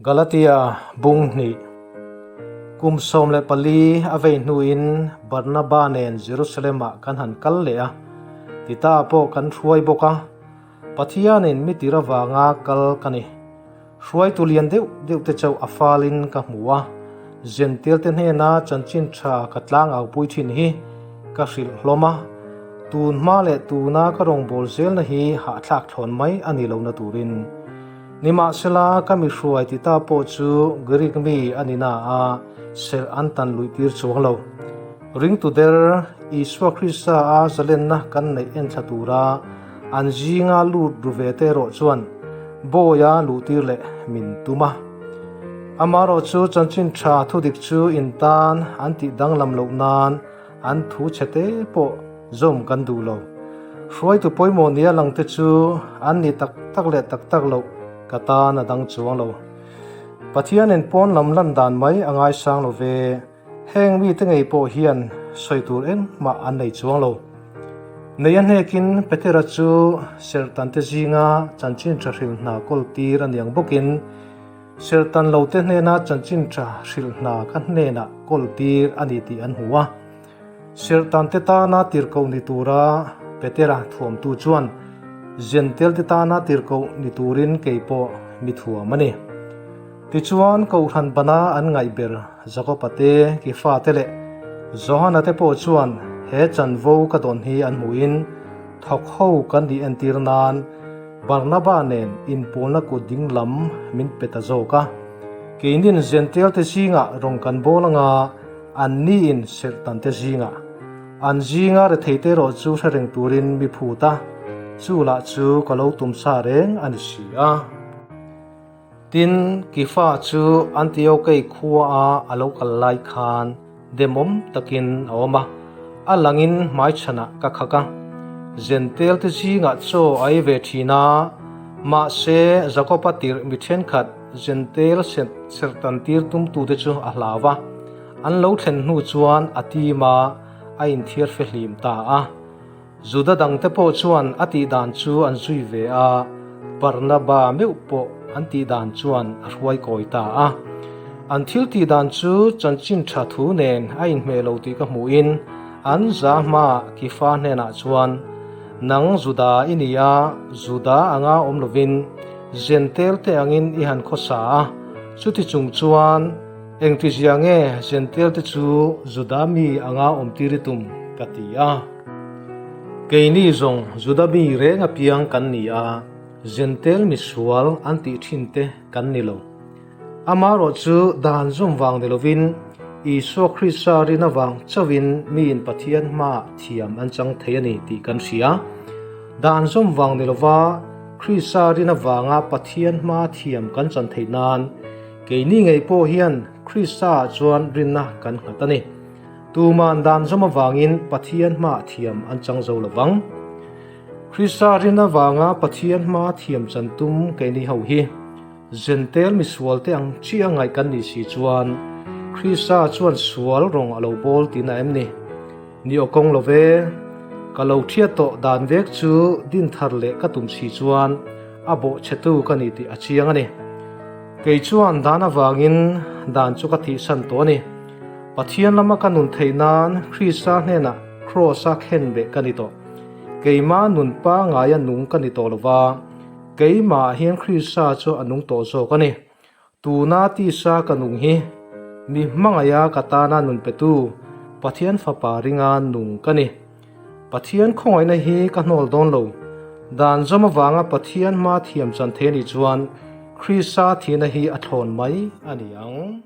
Galatia bung hnih. Kum 14 a vei hnuin Barnaba nen Jerusalem-ah kan han kal leh a, Tita pawh kan hruai bawk a. Pathianin mi tir avanga kal ka ni. Hruaitu lian deuh deuh te chauh a falin ka hmu a, Jentail te hnena chanchin tha ka tlangau pui thin hi ka hrilh hlawm a, tun hma leh tuna ka rawngbâwl zelna hi hahthlak thlawn mai a ni lohna turin. Nimahsela ka mi hruai ti ta pawh chu Greek mi a ni na a, serh an tan luih tir chuang lo. Ringtu der, Isua Krista a zalenna kan neih enthla tura an zinga lut ru ve te erawh chuan Bawia luh tir leh min tum a. Amaherawh chu chanchin tha thudik chu in tan an tih danglam loh nan an thu chhe te pawh zawm kan duh lo. Hruaitu pawimawh nia lang te chu an ni tak tak leh tak tak loh ka tan a dang chuang lo. Pathianin pawn lam lan dan mai a ngaisang lo ve. Heng mite ngei pawh hian sawi tur engmah an nei chuang lo. Nei a hnekin Petera chu serhtante zinga chanchin tha hrilh hna kawl tir a niang bawkin serhtan lote hnena chanchin tha hrilh hna ka hnenah kawl tir a ni tih an hmu a. Serhtante tana tirhkoh ni tura Petera thuamtu chuan Jentail-te tana tirhkoh ni turin kei pawh mi thuam a ni. Tichuan, Kohhran bana an ngaih ber Jakoba te, Kefa te leh Johana te pawh chuan he chanvo ka dawn hi an hmuhin thawk ho kan nih entir nan Barnaba nen inpawlna kut ding lam min pe ta zawk a. Keinin Jentail te zingah rawng kan bawl anga anniin serhtan te zingah an zinga rethei te erawh chu hre reng turin mi phut a, chu lah chu ka lo tum sa reng a ni si a. Tin, Kifa chu Antiokei khuaa a lo kal lai khan demawm takin a awm a, a langin hmaichhanah ka khak a. Jentail te zingah chaw a ei ve thin a, mahse Jakoba tirh mi thenkhat Jentail serhtan tir tumtute chu a hlau a, an lo thlen hnu chuan a tim a, a inthiar fehlim ta a. Juda dangte pawh chuan a tih dan chu an zui ve a, Barnaba meuh pawh an tih dan chuan a hruai kawi ta a. An thil tih dan chu chanchin tha thu nen a inhmeh lo tih ka hmuhin an za hmaah Kifa hnenah chuan, Nang Juda i ni a, Juda anga awm lovin Jentail te angin i han khawsa a, chuti chung chuan engtizia nge Jentail te chu Juda mi anga awmtir i tum? ka ti a. Keini zawng Juda mi reng apiang kan ni a, Jentail misual an tih thin te kan ni lo. Amaherawh chu dan zawm vang ni lovin Isua Krista rin avang chauhin miin Pathian hmaah thiam an chang thei a ni tih kan hria. Dan zawm vang ni lova Krista rin avanga Pathian hmaa thiam kan chan theih nan keini ngei pawh hian Krista-ah chuan rinna kan nghat a ni. Tuman dan zawm avangin Pathian hmaah thiam an chang zo lo vang. Krista rin avanga Pathian hmaa thiam chan tum keini ho hi Jentail misualte ang chiah ngaih kan nih si chuan Krista chuan sual rawng a lo bawl tihna em ni? Ni aw kawng lo ve. Ka lo thiat tawh dan vek chu din thar leh ka tum si chuan a bawhchhetu ka ni tih a chiang a ni. Kei chuan dan avangin dan chu ka thihsan tawh a ni. Pathian lama ka nun theih nan Krista hnenah Kraws-a khen beh ka ni tawh. Keimah nun pangaia nung ka ni tawh lo va, keimah hian Krista chu a nung tawh zawk a ni. Tuna tisa ka nung hi mi hmangaia ka tana nun petu Pathian Fapa ringa nung ka ni. Pathian khawngaihna hi ka hnawl dawn lo. Dan zawm avanga Pathian hma thiam chan thei a nih chuan Krista thihna hi a thlawn mai a ni ang.